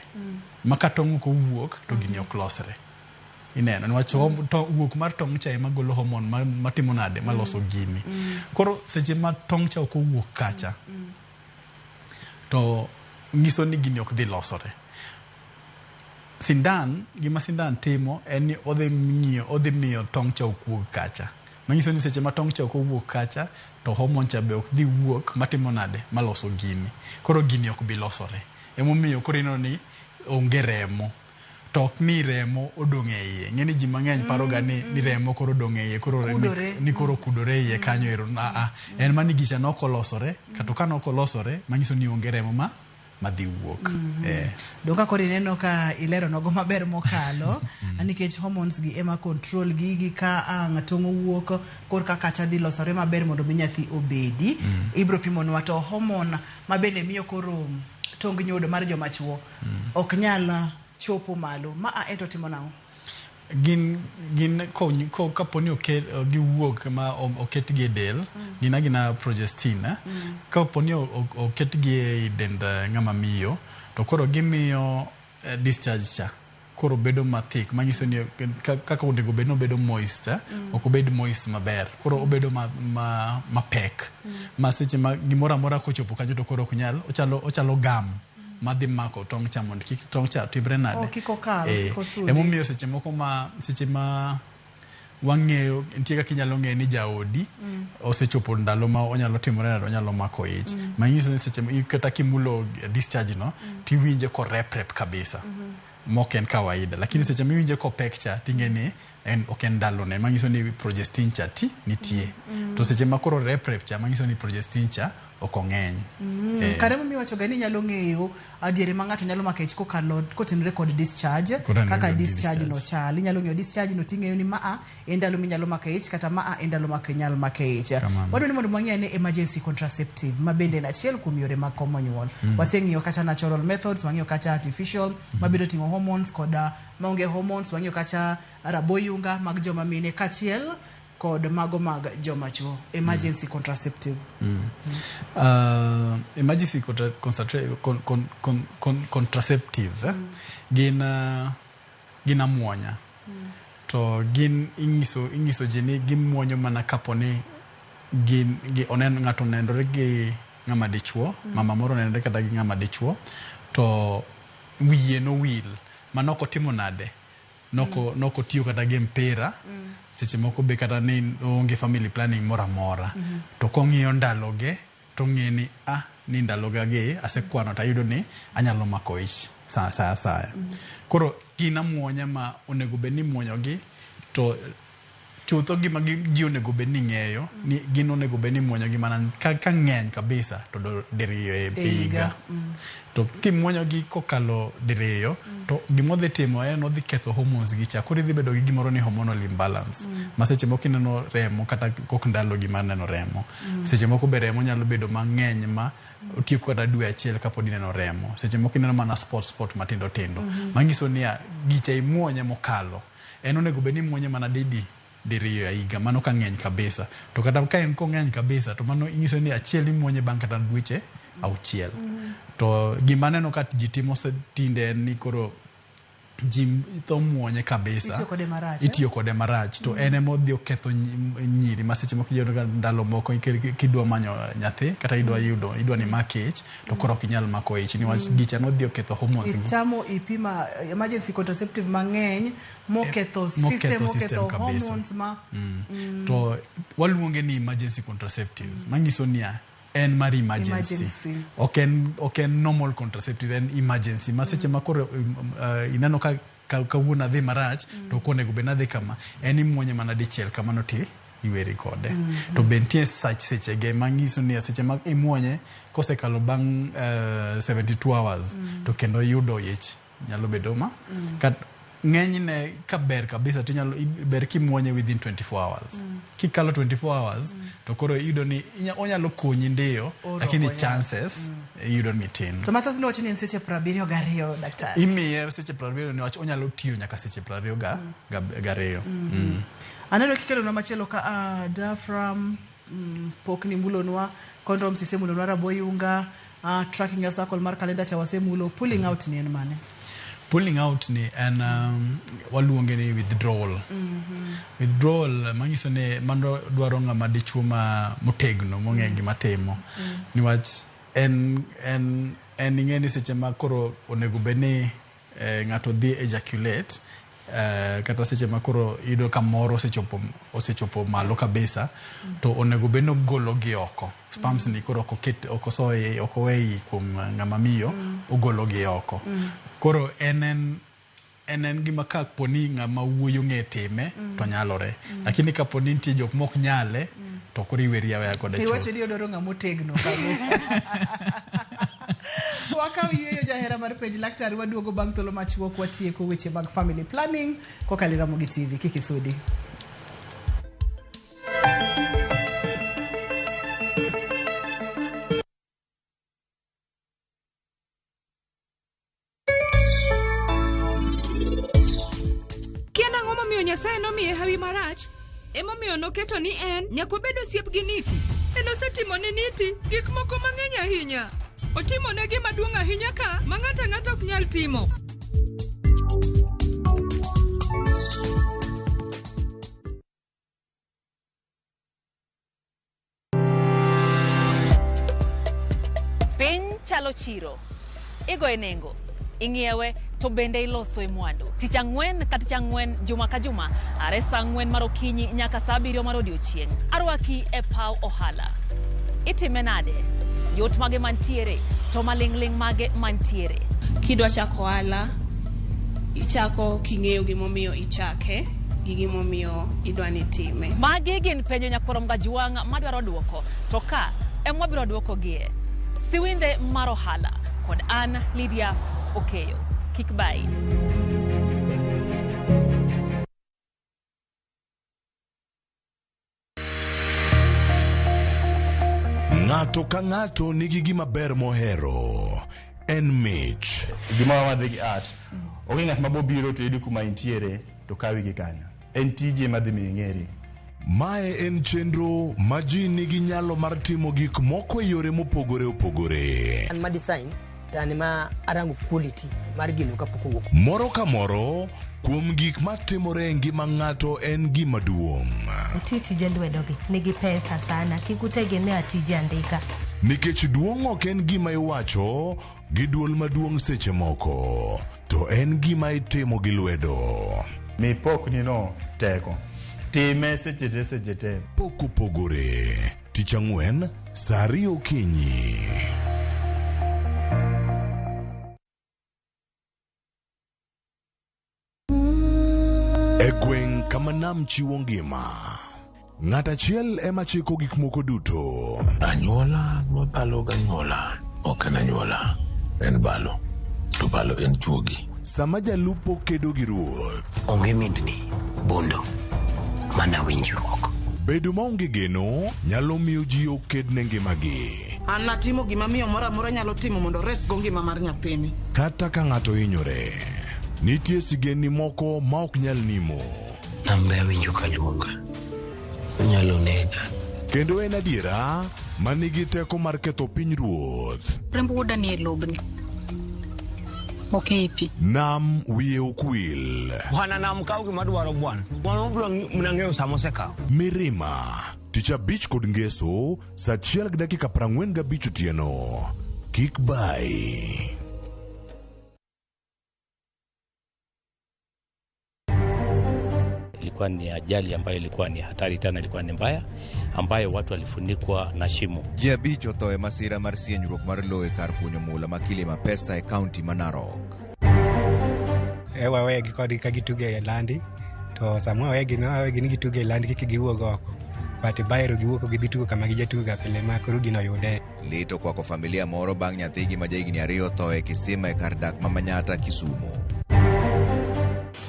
Ma ka tong' ok owuok to gini ok losre. Ineno niwach wuok mar tong' cha ema golo hormone matimo nade maloso gini. Koro seche ma tong' cha ok owuok kacha to nyiso ni gini ok dhi losore. Sindan, gima sindan timo en ni odhi miyo tong' cha ok wuog kacha. Manyiso ni seche ma tong' cha ok owuok kacha to hormone cha be ok dhi wuok matimo nade maloso gini. Koro gini ok bi losore. Emomiyo koro ineno ni onge remo. To ok ni remo odong' e iye. Ng'e ni ji mang'eny paro ga ni remo koro odong' e iye koro ni koro kudore e iye kanyo ero. En mana ni gicha nok olosore kata ka nok olosore manyiso ni onge remo madhi wuok. Donga koro ineno ka ilero nogo maber mokalo nikech hormones gi ema control gigi ka ang' tong' owuok korka kacha dhi losore maber mondo mi nyathi obedi. Ibro pimonwa to hormone ma bende miyo koro tong nyodo mar joma chuo ok nyal chopo malo ma a ento timo nang'o? Gin kapo ni giwuok ma oketgi e del gin agina progestin kapo ni oketgi e dend ng'ama miyo to koro gimiyo discharge cha koro bedo mathik manyiso ni kaka onego bed ni obedo moist ok obed moist maber koro obedo mapek ma seche ma gimoro amora kochopo kanyo to koro ok nyal ochalo gum madhi mako tong' cha mondo kik tong' cha timre nade kik okal kik osudi. Emomiyo seche moko ma seche ma wang'eyo nitie kaka inyalo ng'eyo ni jaodi osechopo ndalo ma onyalo timore nade onyalo mako ich manyiso ni seche kata kimulo discharge no tiwinje koreprep kabisa mok en kawaida lakini seche miwinje kopek cha ting'e ni en ok en ndalone manyiso ni progestin cha ti nitie to seche ma koro reprep cha manyiso ni progestin cha ok ong'eny. Kare momiyo wacho ga ni inyalo ng'eyo adiere ma ng'ato nyalo mako ich kokalo kotenore kod discharge kaka discharge no chal inyalo ng'eyo discharge no ting'eyo ni maa en ndalo minyalo mako ich kata maa en ndalo ma ok inyal mako ich. Wadwa ni mondo wang'e ni emergency contraceptive ma bende en achiel kuom yore mag komo nyuol. Waseng'iyo kacha natural methods, wang'iyo kacha artificial mabende oting'o hormones kod maonge hormones, wang'iyo kacha raboyunga mag joma mine kaachiel kod mago mag joma chuo emergency contraceptive. Emergency contraceptives gin gin amuonya to gin inyiso ji ni gimuonyo mana kapo ni gin gi onen ng'ato onenore gi ng'ama dichuo, mama moro onenore kata gi ng'ama dichuo to wiye nowil manok otimo nade noko tiyo kata gi mpira seche moko be kata ni onge family planning moro amora to kong'iyo ndaloge to ng'e ni ni ndaloga gi asekwano to ayudo ni anyalo mako ich sa asaya. Koro gin amuonya ma onego bed ni imuonyogi to chutho gima ji onego bed ni ng'eyo ni gin onego bed ni imuonyogi mana ka ng'eny kabisa to diriyo e higa. To kimuonyogi kokalo diriyo to gima odhi timo en odhi ketho hormones gi cha koro idhi bedo gi gimoro ni hormonal imbalance ma seche moko ineno remo kata kok ndalogi mar neno remo. Seche moko be remo nyalo bedo mang'eny ma otieko kata dwe achiel kapod ineno remo. Seche moko ineno mana spot matindo tindo. Manyiso niya gicha imuonye mokalo. En onego bed ni imuonye mana didi diriyo e higa mano ka ng'eny kabisa. To kata ka en kong'eny kabisa to mano inyiso ni achiel imuonye bang' kata dweche auchiel. To gima aneno ka ji timo tinde en ni koro ji tho muonye kabisa. Itiyo kode marach. Itiyo kode marach to en ema odhi oketho nyiri ma seche moko iyudo ka ndalo moko kidwa manyo nyathi kata idwa yudo idwa ni mak ich to koro ok inyal mako ich niwach gicha nodhi oketho hormones gi. Ichamo ipima emergency contraceptive mang'eny moketho system, moketho hormones ma To waluonge ni emergency contraceptives manyiso niya en mar emergency. Ok en normal contraceptive, en emergency ma seche ma koro ineno ka kawuono adhi marach to ok onego bed ni adhi kama, en imuonye mana dichiel kamano ti iweri kode. To be nitie sechege manyiso ni seche ma imuonye kosekalo bang' 72 hours to kendo yudo ich nyalo bedo ma ng'enyne ka ber kabisa tinyalo ber kimuonye within 24 hours. Kikalo 24 hours to koro iyudo ni onyalo konyi ndiyo lakini chances iyudo ni tin. To mathoth niwacho ni en seche 72 daktari. Imiye seche 72 niwach onyalo tiyo nyaka seche 22. Aneno kikelonwa machielo ka diaphragm pok ni mulonwa, condoms isemulonwa, raboyunga, tracking your circle mar kalenda cha wasemulo, pulling out ni en mane? Pulling out ni en waluonge ni withdrawal. Withdrawal manyiso ni mano dwaro ng'ama dichuo ma motegno mong'e gima timo. Niwach en ing'e ni seche ma koro onego bed ni ng'ato dhi ejaculate kata seche ma koro iyudo ka moro osechopo malo kabisa to onego bed ni ogolo gi oko. Sperms ni koro ok osoe ok oweyi kuom ng'ama miyo ogolo gi oko. Koro en gima kapo ni ng'ama wuoyi ong'e time to nyalore. Lakini kapo ni nitie jok mok nyale to koro iweri aweya kode chuth. Iwacho ni odwaro ng'ama otegno kabisa. Wakaw yueyo jahera mar penj laktar waduogo bang' thuolo machuok watieko weche mag family planning kokalo e Ramogi TV. Kik isudi. Nyasaye nomiye hawi marach emomiyo noketo ni en nyaka obed osiep gi Niti. En osetimo ne Niti gik moko mang'eny ahinya. Otimo ne gima duong' ahinya ka ma ng'ato ang'ata ok nyal timo. Piny chalo chiro. Igoye nengo, ing'iewe to bende iloso e mwandu. Tich ang'wen ka tich ang'wen, juma ka juma, are saa 4 mar okinyi nyaka saa 7 mar odiochieng'. Arwaki e paw ohala. Itime nade? Yot mage mantiere, to maling'ling' mage mantiere. Kidwa chako ohala, ichako king'eyo gimomiyo ichake gi gimomiyo idwa ni time. Magi gin penjo nyakwar Mgajwang' madwaro duoko, to ka ema wabiro duokogie. Siwinde mar ohala kod an Lydia Okeyo. Kik bai. Ng'ato ka ng'ato nigi gima ber mohero. En mich. Gima wadhi gi art. Onge ng'at ma bobiro to yudi kuma intiere to kawi gi kanyo. En tije madhi miyo ing'eri. Mae en chenro ma ji nigi nyalo mar timo gik moko e yore mopogore opogore. An ma design to an ema arango quality mar gino kapok owuok. Moro ka moro kuom gik matimore e ngima ng'ato en gima duong'. Uti tije lwedogi nigi pesa sana kik utegemea tije andika. Nikech duong' ok en gima iwacho gi dwol maduong' seche moko, to en gima itimo gi lwedo. Mi pokni no teko. Time seche te seche te. Pok opogore. Tich ang'wen, saa ariyo okinyi. E gweng' kama nam chiwo ngima, ng'at achiel ema chiko gik moko duto. Anyuola mabalo ganyuola ok en anyuola, en balo. To balo en chuogi. Sama jalupo kedo gi ruoth. Onge mindni, bondo, mana winjruok. Bedo maonge geno nyalo miyo ji oked ne ngimagi. An natimo gima miyo moro amora nyalo timo mondo oresgo ngima mar nyathini. Kata ka ng'ato hinyore, nitie sigendni moko ma ok nyal nimo. Nambe awinjo ka luonga. Onyalo nega. Kendo en adiera ma nigi teko mar ketho piny ruoth. Remb wuoda nie lobni. Ok ei pi. Nam wiye ok wil. Bwana nam kaw gima dwaro bwana. Bwana obiro mana ng'eyo sama osekawo. Mirima, tich abich kod ngeso, saa achiel gi dakika 45 otieno. Kik bayi. Ilikuwa ni ajali ambayo ilikuwa ni hatari tena, ilikuwa ni mbaya, ambayo watu walifunikwa na shimo. Ji abich otho e masira mar sienyruok mar lowo e kar kunyo mula ma Kilima Pesa e kaunti ma Narok. E wawegi kodgi ka gitugo e landi to sama wawegi ne wawegi ni gitugo e landi kik giwuog oko but baero giwuok gidhi tugo kama gijatugo ga pile ma koro gino oyude. Lit okwako familia moro bang' nyathigi ma jahigni ariyo tho e kisima e kar dak ma Manyata, Kisumu.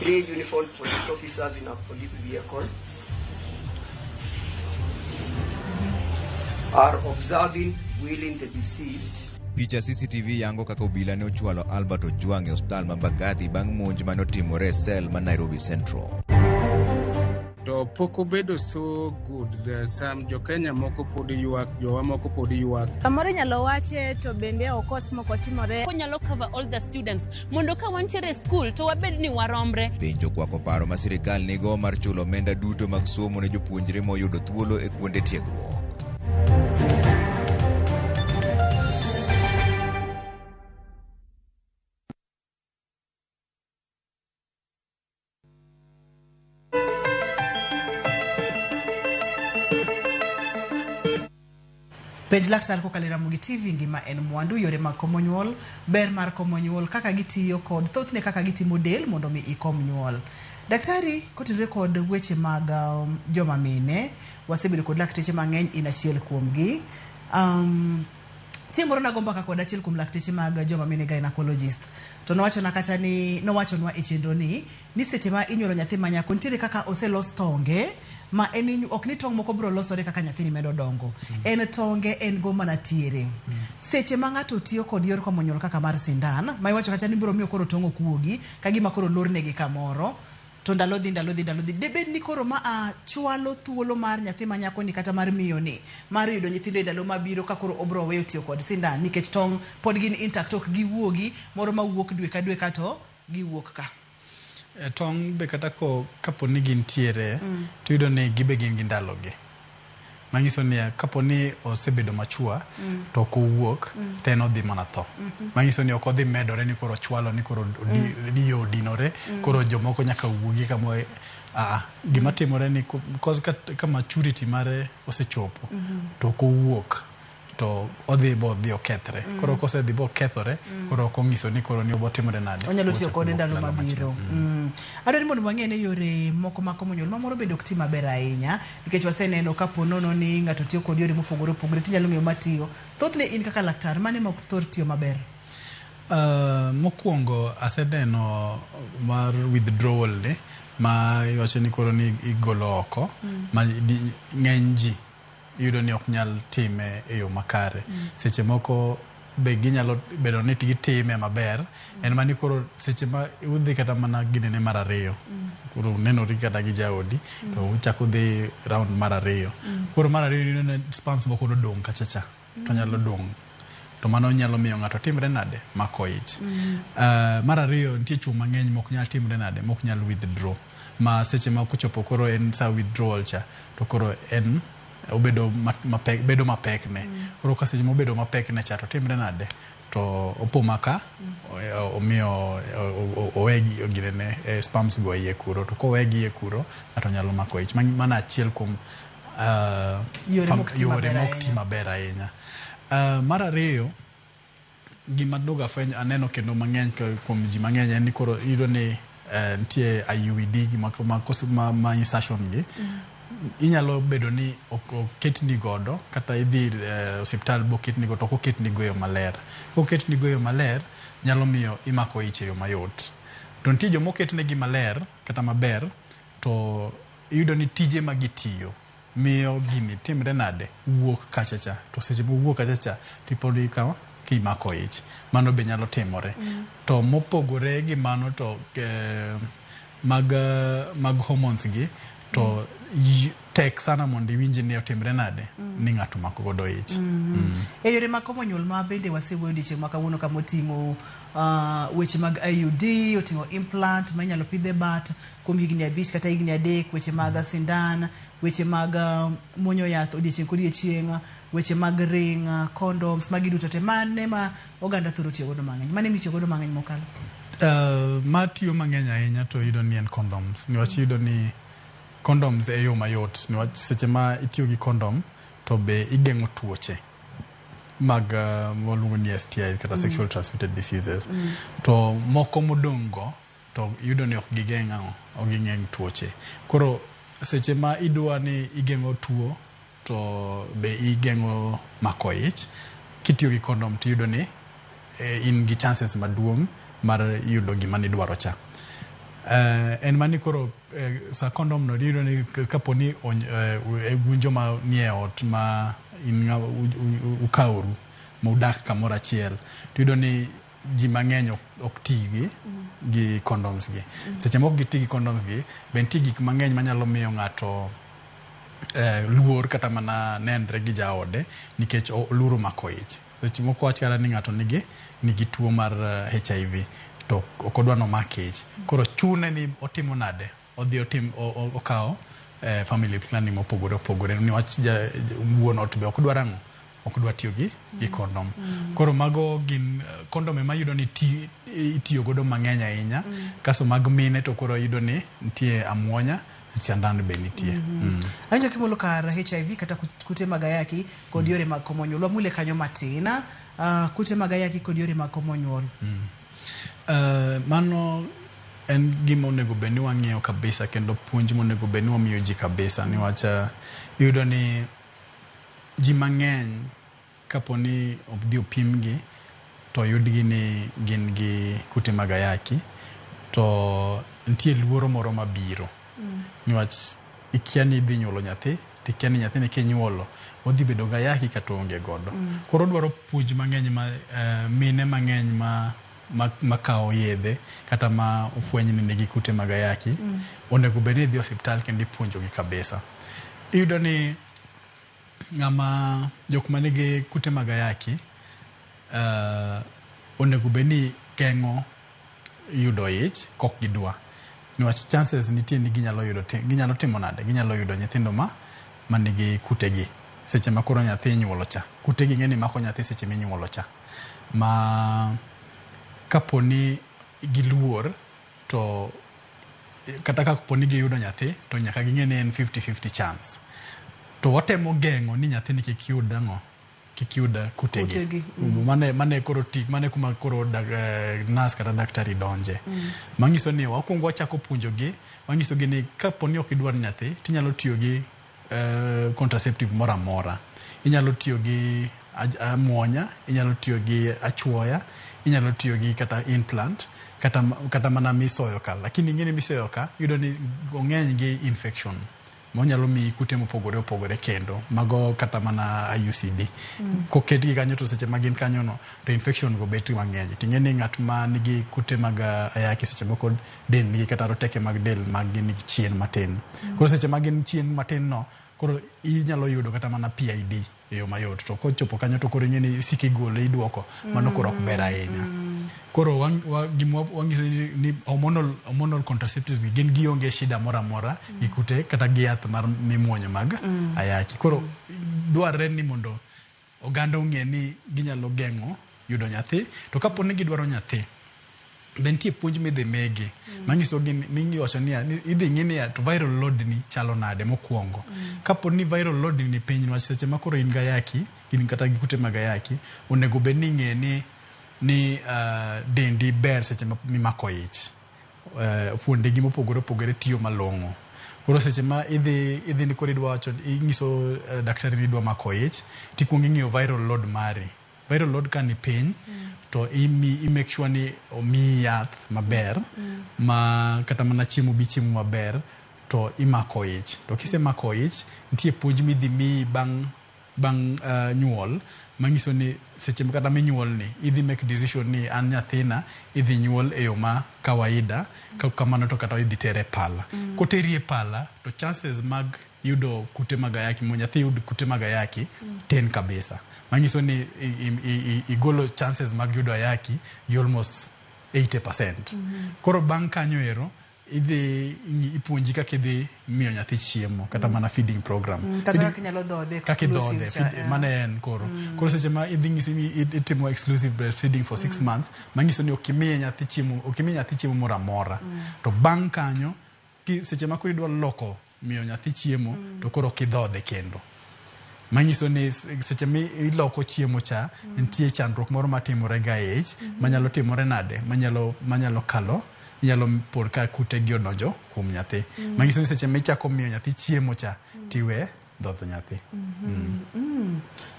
Three uniformed police officers in a police vehicle are observing wheeling the deceased. Picha CCTV yango kaka obila ne ochwalo Albert Ojwang e osiptal ma Mbagathi bang' monj mane otimore e sel ma Nairobi Central. To pok obedo so good. There are some jo-Kenya moko pod ywak, jowa moko pod ywak. Samoro inyalo wache to bende okos moko timore. Onyalo cover all the students mondo ka wantiere e school to wabed ni waromre. Penjo okwako paro ma sirikal nigo mar chulo omenda duto mag somo ne jopuonjre moyudo thuolo e kuonde tiegruok. Penj laktar kokalo e Ramogi TV ngima en mwandu, yore mag komo nyuol, ber mar komo nyuol, kaka gitiyo kod thothne kaka gitimo del mondo mi ikom nyuol. Daktari kotenore kod weche mag joma mine, wasebedo kod lakteche mang'eny in achiel kuomgi. Chieng' moro nago mbaka kod achiel kuom lakteche mag joma mine gynecologist. To nowachona kata ni nowachonwa e chenro ni ni seche ma inyuolo nyathi ma nyako nitiere kaka oselos tonge ma en ok ni tong' moko biro losore kaka nyathini medo dongo. En tonge en go mana tiere. Seche ma ng'ato tiyo kod yor komo nyuol kaka mar sindan, ma iwacho kacha ni biro miyo koro tong' ok wuogi, ka gima koro lornegi kamoro, to ndalo dhi ndalo dhi ndalo dhi. Debed ni koro ma a chwalo thuolo mar nyathi ma nyako ni kata mar miyo ni mar yudo nyithindo e ndalo mabiro ka koro obro weyo tiyo kod sindan nikech tong' pod gin intact ok giwuogi moro mawuok dwe ka dwe ka to giwuok ka. E tong' be kata ko kapo ni gintiere to iyudo ni gibe gin gi ndalogi. Manyiso ni kapo ni osebedo machua to ok owuok to en odhi mana tho. Manyiso ni ok odhi medore ni koro ochwalo ni koro ni yo odinore koro jomoko nyaka wuogi kamo gima timore ni cause ka maturity mare osechopo to ok owuok to odhi bo odhi okethre. Koro kosedhi bokethore koro ok onyiso ni koro ni obotimore nade. Onyalo tiyo Ochako kode wuok ndalo ndalo mabiro. machielo. Adwaro ni mondo wang'e ni yore moko mag komo nyuol mamoro bende ok ti maber ahinya nikech waseneno kapo nono ni ng'ato tiyo kod yore mopogore opogore tinyalo ng'eyo matiyo. Thothne in kaka laktar mane ma ok thor tiyo maber? Mokwongo aseneno mar withdrawal ni ma iwacho ni koro ni igolo oko ma ng'eny ji iyudo ni ok nyal time e yo makare. Seche moko be ginyalo bedo ni gitime maber en mana ni koro seche ma udhi kata mana ginene mar ariyo. Koro unenori kata gi jaodi to uchako dhi round mar ariyo. Koro mar ariyo iyudo ni sperms moko nodong' kacha cha to nyalo dong'. To mano nyalo miyo ng'ato timre nade? Mako ich. Mar ariyo nitie chuo mang'eny mok nyal timre nade? Mok nyal withdraw. Ma seche ma kochopo koro en sa withdrawal cha to koro en obedo mapek, bedo mapek ne. Koro ka seche mobedo mapek ne cha to timre nade? To opo maka omiyo owe ginene sperms go iye kuro. To kowegi iye kuro ng'ato nyalo mako ich. Mano achiel kuom yore mok ti maber ahinya. Mar ariyo gima duogo afwenyo aneno kendo mang'eny kuom ji mang'eny en ni koro iyudo ni nitie IUD ma insertion gi. Inyalo bedo ni oketni godo kata idhi osiptal boketni go to ok oketni go e yo maler. Koketni go e yo maler nyalo miyo imako ich e yo mayot. To nitie joma oketnegi maler kata maber to iyudo ni tije ma gitiyo miyo gini timre nade? Wuok kacha cha. To seche mowuok kacha cha tiponi ka kimako ich. Mano be nyalo timore. To mopogore gi mano to mag hormones gi to tek sana mondo iwinj ni otimre nade ni ng'ato mako godo ich. E yore mag komo nyuol ma bende wasewuoyo odiechieng' ma kawuono kama oting'o weche mag IUD, oting'o implant ma inyalo pidh e bat kuom higni 5 kata higni 3, weche mag sindan, weche mag muonyo yath odiechieng' kodiechieng', weche mag ring, condoms, magi duto te mane ma oganda thoro tiyo godo mang'eny? Mane mitiyo godo mang'eny mokalo? Ma tiyo mang'eny ahinya to iyudo ni en condoms. Niwach iyudo ni condoms e yo mayot. Niwach seche ma itiyo gi condom to be igeng'o tuoche mag waluongo ni STI kata sexual transmitted diseases. To moko modong' go to iyudo ni ok gigeng' ang'o? Ok gigeng' tuoche. Koro seche ma idwa ni igeng'o tuo to be igeng'o mako ich, kitiyo gi condom tiyudo ni in gi chances maduong' mar yudo gima nidwaro cha. En mani koro sa condom no iyudo ni kapo ni un joma nie ot ma in ukaoru ma udak kamoro achiel, tiyudo ni ji mang'eny ok ti gi condoms gi. Seche mok giti gi condoms gi, be nitie gik mang'eny manyalo miyo ng'ato luor kata mana nenre gi jaode nikech oluoro mako ich. Seche moko wach kata ni ng'ato nigi tuo mar HIV to ok odwa nomak ich. Koro chune ni otimo nade? Odhi otim okawo family planning mopogore opogore niwach wuon ot be ok dwar ang'o? Ok dwa tiyo gi condom. Koro mago gin condom ema iyudo ni itiyo godo mang'eny ahinya. Kasto mag mine to koro iyudo ni nitie amuonya, sandan be nitie. Awinjo kimulo kar HIV kata kute mag ayaki kod yore mag komo nyuol. Wamule kanyo matin. Kute mag ayaki kod yore mag komo nyuol. Mano en gima onego bed ni wang'iyo kabisa kendo puonj monego bed ni wamiyo ji kabisa niwach iyudo ni ji mang'eny kapo ni odhi opimgi to oyudgi ni gin gi kute mag ayaki to nitie luoro moro mabiro niwach ikia ni idhi nyuolo nyathi to ikia ni nyathini kinyuolo odhi bedo gi ayaki kata oonge godo. Koro odwaro puonj mang'eny ma mine mang'eny ma kawo yedhe kata ma ofweny ni nigi kute mag ayaki onego bed ni idhi osiptal kendo ipuonjogi kabisa. Iyudo ni ng'ama jok manigi kute mag ayaki onego bed ni geng'o yudo ich kok gidwa. Niwach chances nitie ni ginyalo yudo ginyalo timo nade? Ginyalo yudo nyithindo ma manigi kutegi seche ma koro nyathi inyuolo cha. Kutegi ng'eni mako nyathi seche minyuolo cha. Ma kapo ni giluor to kata kapo ni giyudo nyathi to nyaka ging'e ni en 50-50 chance. To watemo geng'o ni nyathini kik yud ang'o? Kik yud kutegi. Mane koro tik, mane kuma koro nurse kata daktari donje. Manyiso ni wakwongo wachako puonjogi, wanyisogi ni kapo ni ok idwar nyathi, tinyalo tiyo gi contraceptive moro amora. Inyalo tiyo gi amuonya, inyalo tiyo gi achuoya, inyalo tiyo gi kata implant, kata mana misoyo ka. Lakini ing'e ni misoyo ka, iyudo ni ong'eny gi infection. Monyalo miyi kute mopogore opogore kendo mago kata mana IUCD. Koketgi kanyo to seche ma gin kanyo no to infection go bet mang'eny. Ting'e ni ng'at ma nigi kute mag ayaki seche moko del nigi kata roteke mag del mag gi nigi chien matin. Koro seche ma gin chien matin no koro inyalo yudo kata mana PID e yo mayot. To kochopo kanyo to koro ing'e ni isiko igole iduoko mano koro ok ber ahinya. Koro gima wanyiso ni hormonal contraceptives gi gin gionge shida moro amora gi kute kata gi yath mar mimuonyo mag ayaki. Koro dwarre ni mondo oganda ong'e ni ginyalo geng'o yudo nyathi to kapo ni gidwaro nyathi be nitie puonj midhi migi manyiso gi miwacho niya ni idhi ng'i niya to viral load ni chalo nade mokwongo. Kapo ni viral load ni piny niwach seche ma koro in gi ayaki in kata gi kute mag ayaki onego bed ni ing'e ni dendi ber seche mimako ich. Fuondegi mopogore opogore tiyo malong'o. Koro seche ma idhi ni koro idwa wacho inyiso daktari ni idwa mako ich tikuongo ing'iyo viral load mari. Viral load ka ni piny to i make sure ni omiyi yath maber ma kata mana chiemo bi chiemo maber to imako ich. To kisemako ich nitie puonj midhi miyi bang' nyuol manyiso ni seche kata minyuol ni idhi make decision ni an nyathina idhi nyuol e yo ma kawaida kamano to kata idhi tere e pala. Koteri e pala to chances mag yudo kute mag ayaki mo nyathi yud kute mag ayaki tin kabisa. Manyiso ni igolo chances mag yudo ayaki gi almost 80%. Koro bang' kanyo ero idhi ipuonji kaka idhi miyo nyathi chiemo kata mana feeding program. Kata kaka inyalo dhodhe kaka idhodhe exclusive cha, mano en koro. Koro seche ma idhi ng'isi ni itimo exclusive breastfeeding for 6 months manyiso ni ok imiye nyathi chiemo ok imiye nyathi chiemo moro amora. To bang' kanyo seche ma koro idwa loko miyo nyathi chiemo to koro ok idhodhe kendo. Manyiso ni seche mi iloko chiemo cha nitie chandruok moro matimore ga e ich manyalo timore nade manyalo kalo inyalo por ka kute gi odonjo kuom nyathi. Manyiso ni seche michako miyo nyathi chiemo cha tiwe dhodho nyathi.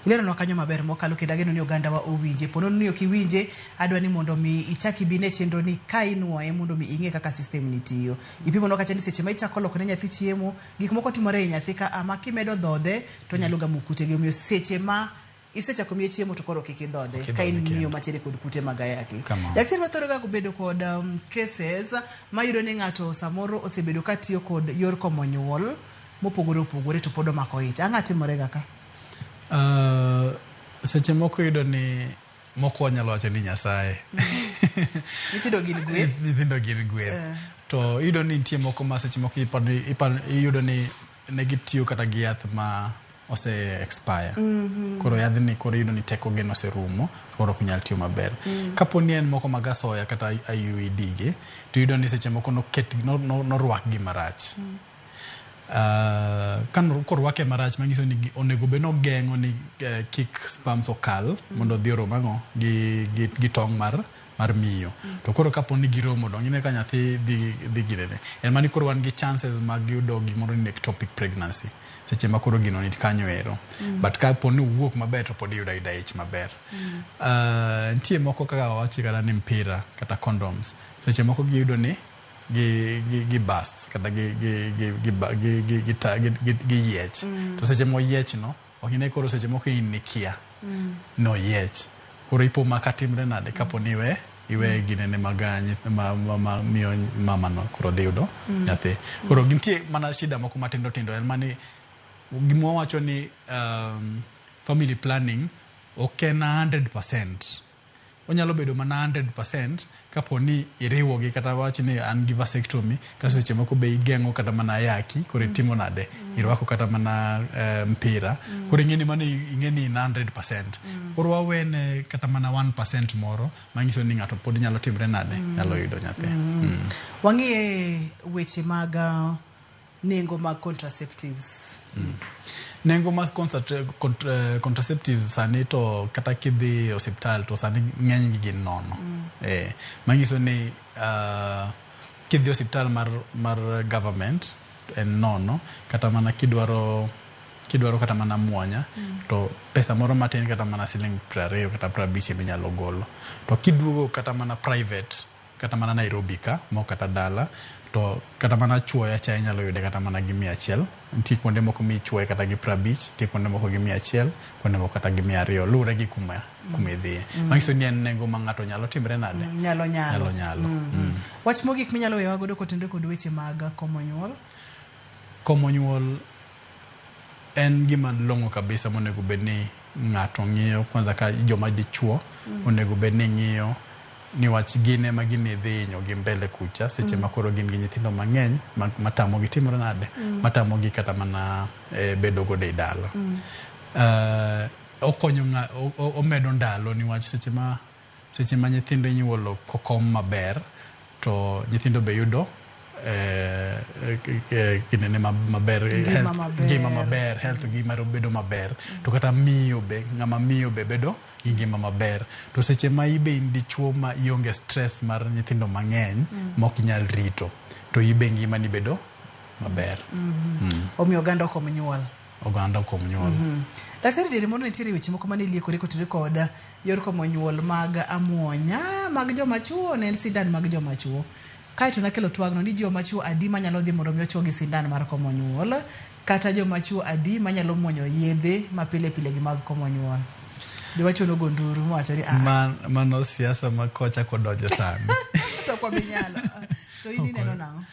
Ileronwa kanyo maber mokalo kendo ageno ni oganda wa owinje. Po nono ni ok iwinje, adwa ni mondo mi ichak ibine chenro ni ka inuoye mondo mi ing'e kaka system ni tiyo. Ipimonwa kacha ni seche ma ichako loko ne nyathi chiemo, gik moko timore e nyathi ka ama kimedo dhodhe to onyalo gamo kute gi. Omiyo seche ma isechako miye chiemo to koro kik idhodhe ka in miyo matiere kod kute mag ayaki. Daktari wathoro ga bedo kod cases mayudo ni ng'ato samoro osebedo ka tiyo kod yor komo nyuol mopogore opogore to pod omako ich. Ang'o timore ga ka? Seche moko iyudo ni moko wanyalo wacho ni Nyasaye. Nyithindo gin gweth. Nyithindo gin gweth. To iyudo ni nitie moko ma seche moko iyudo ni ne gitiyo kata gi yath ma ose expire. Koro yadhni koro iyudo ni teko gi noserumo koro ok nyal tiyo maber. Kapo ni en moko mag asoya kata IUD gi to iyudo ni seche moko norwakgi marach. Ka korwake marach manyiso ni onego bed nogeng'o ni kik sperms okal mondo odhi orom ang'o gi tong' mar miyo. To koro kapo ni giromo dong ineno ka nyathi dhi ginene. En mani koro wan gi chances mag yudo gimoro ni ectopic pregnancy seche ma koro gino ni kanyo ero. But kapo ni owuok maber to pod iyudo ayuda ich maber. Nitie moko kaka wawachi kata ni mpira kata condoms seche moko giyudo ni gi burst kata gi yiech. To seche moyiech no ok ine koro seche moko in nikia no yiech. Koro ipo ma katimre nade kapo ni iwe ginene mag ma miyo mama no koro dhi yudo nyathi. Koro gintie mana shida moko matindo tindo en mani gima wawacho ni family planning ok en 100%. Onyalo bedo mana 100% kapo ni iriwo gi kata wach ni an gi vasectomy kasto seche moko be igeng'o kata mana ayaki koro itimo nade irwako kata mana mpira koro ing'e ni mano ing'e ni in 100%. Koro wawene kata mana 1% moro manyiso ni ng'ato pod nyalo timre nade nyalo yudo nyathi. Wang'iye weche mag nengo mag contraceptives. Nengo mag contraceptives sani to kata kidhi e osiptal to sani ng'eny gi gin nono. Manyiso ni kidhi e osiptal mar government en nono kata mana kidwaro kata mana muonya to pesa moro matin kata mana siling 20 kata 50 ema inyalo golo. To kiduogo kata mana private kata mana Nairobi ka mok kata dala To kata mana chuoya cha inyalo yude kata mana gi 100. Nitie kuonde moko michuoye kata gi 50, nitie kuonde moko gi 100, kuonde moko kata gi 200, luwore gi kuma idhiye. Manyiso ni en nengo ma ng'ato nyalo timre nade? Nyalo nyalo. Nyalo nyalo. Wach mogik minyalo weyowa godo kotenore kod weche mag komo nyuol? Komo nyuol en gima long'o kabisa monego bed ni ng'ato ng'iyo kwanza ka joma dichuo onego bed ni ng'iyo niwach gin ema gini dhi hinyo gi mbele kucha seche ma koro gin gi nyithindo mang'eny matamogi timore nade matamogi kata mana bedo godo e dala. Okonyo omedo ndalo niwach seche ma nyithindo inyuolo kokom maber to nyithindo be yudo kinene maber, ngima maber, health gi mar bedo maber, to kata miyo be ng'ama miyo be bedo gi ngima maber. To seche ma ibe in dichuo ma ionge stress mar nyithindo mang'eny ma ok inyal rito, to ibe ngimani bedo maber. Omiyo oganda okom nyuol. Oganda okom nyuol. Daktari, diere moro nitiere weche moko mane liekore kotenore kod yor komo nyuol mag amuonya mag joma chuo, ne en sindan mag joma chuo. Kaeto nakelo twagno ni joma chuo adi manyalo dhi mondo mi ochuo gi sindan mar komo nyuol, kata joma chuo adi manyalo muonyo yedhe ma pile pile gi mag komo nyuol. Joma chuo nogo nduru mowacho ni Mano siasa ma kocha kodonjo sani. To kwa binyalo. To in ineno nang'o?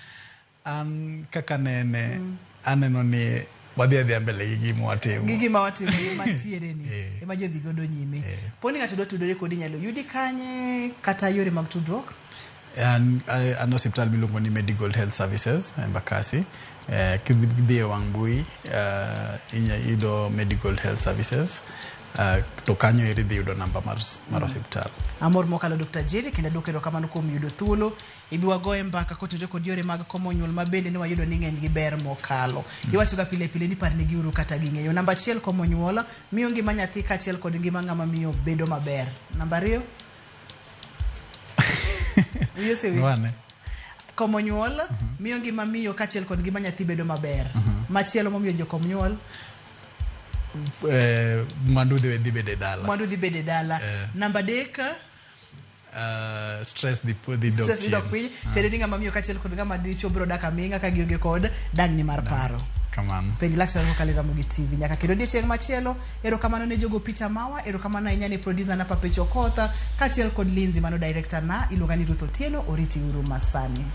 An kaka nene, aneno ni wadhi adhiya mbele gi gima watimo. Gi gima watimo mantiere ni ema ji odhi godo nyime. Poni ng'ato dwa tudore kodi inyalo yudi kanye kata yore mag tudruok? An osiptal miluongo ni Medigold Health Services Embakasi. Kidhi e wang' mbui inya yudo Medigold Health Services, to kanyo eri idhi yudo namba mar osiptal. Amor mokalo Dr. Jerry, kendo aduoko erokamano kuom yudo thuolo ibi wagoye mbaka kotenore kod yore mag komo nyuol ma bende ne wayudo ni ng'eny gi ber mokalo. Iwacho ga pile pile ni parnegi uru kata ging'eyo. Namba 1, komo nyuol miyo ngima nyathi kaachiel kod ngima ng'ama miyo bedo maber. Namba 2, komo nyuol miyo ngima miyo kaachiel kod ngima nyathi bedo maber. Machielo momiyo jokom nyuol, mwandu dhi bedo e dala. Mwandu dhi bedo e dala. Namba 3, stress dhi dok piny. Tiende ni ng'ama miyo kaachiel kod ng'ama dichuo biro dak aming'a ka gionge kod dang'ni mar paro. Kamano. Penj laktar kokalo e Ramogi TV. Nyaka kendo odiechieng' machielo. Erokamano ne jogo picha mawa, erokamano ahinya ne producer na Papecho Okotha, kaachiel kod Lindsay mano director na, iluonga ni Ruth Otieno, oriti uru masani.